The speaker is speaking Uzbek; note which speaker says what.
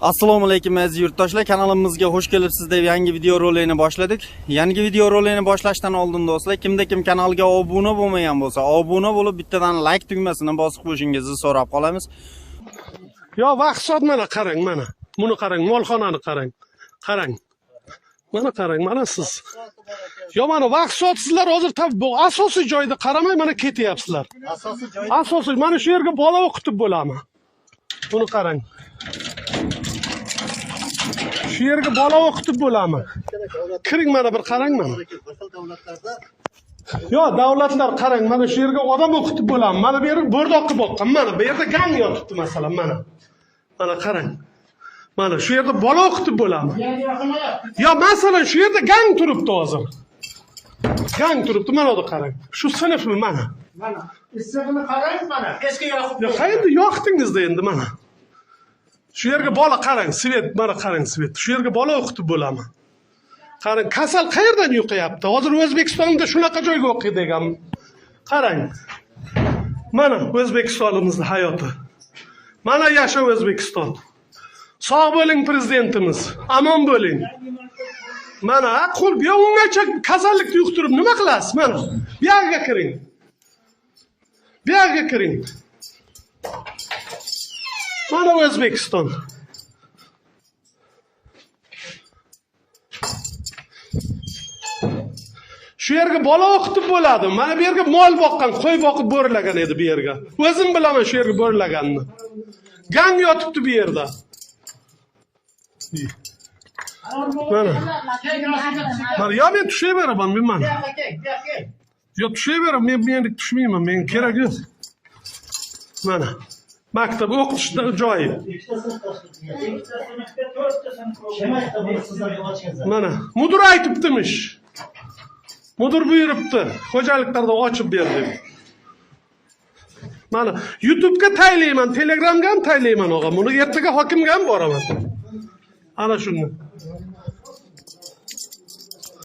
Speaker 1: Assalomu alaykum, aziz yurtdoshlar, kanalimizga xush kelibsiz deb yangi video rolikni boshladik. Yangi video rolikni boshlashdan oldin, do'stlar, kimda kim kanalga obuna bo'lmagan bo'lsa, obuna bo'lib, bittadan like tugmasini bosib qo'yishingizni so'rab qolamiz.
Speaker 2: Yo, vaqt soat, mana qarang, mana. Buni qarang, molxonani qarang. Qarang. Mana qarang, mana siz. Yo, mana vaqt soat, sizlar hozir bu asosiy joyda qaramay mana ketyapsizlar.
Speaker 3: Asosiy joy.
Speaker 2: Asosiy mana shu yerga bola o'qitib bo'ladimi? Buni qarang. Shu yerga bola o'qitib bo'ladimi? Kiring, mana bir qarang mana.
Speaker 3: Bir xil davlatlarda.
Speaker 2: Yo, davlatlar, qarang, mana shu yerga odam o'qitib bo'ladimi? Mana bu yerga bo'rdoqqa boqqan, mana bu yerda gang yotibdi, masalan, mana. Mana qarang. Mana shu yerda bola o'qitib bo'ladimi? Yo, masalan, shu yerda gang turibdi hozir. Gang turibdi, mana bu qarang. Shu sinfmi mana?
Speaker 4: Mana issig'ini qarang, mana pechka yoqib.
Speaker 2: Yo, qayerda yoqdingizda endi mana. Shu yerga bola, qarang, свет, mana qarang, свет. Shu yerga bola o'qitib bo'ladimi? Qarang, kasal qayerdan yuqyapti? Hozir O'zbekistonda shunaqa joyga o'qiydi ekan. Qarang. Mana O'zbekistonimizning hayoti. Mana yasha O'zbekiston. Sog' bo'ling, prezidentimiz. Amon bo'ling. Mana qo'l, yo ungacha kasallikni yuqtirib nima qilasiz? Mana bu yerga kiring. Bu yerga kiring. Mana O'zbekiston. Shu yerga bola o'qitib bo'ladi. Mana bu yerga mol boqqan, qo'y boqib bo'rilagan edi bu yerga. O'zim bilaman shu yerga bo'rilaganini. Gang yotibdi bu yerda. Mana. Mana yo men tushayveraman, men mana. Yo tushayveraman, men tushmayman, men kerak yo'q. Mana. Maktab o'qitish joyi.
Speaker 3: Ikkita sinf tashkil qilingan.
Speaker 4: Ikkita sinfda to'rtta sinf.
Speaker 3: Kim aytdi buni sizlarga ochgan?
Speaker 2: Mana mudir aytibdimish. Mudir buyuribdi, xo'jaliklarda ochib ber deb. Mana YouTube'ga taylayman, Telegramga ham taylayman, og'a. Buni ertaga hokimga ham boraman. Ana shuni.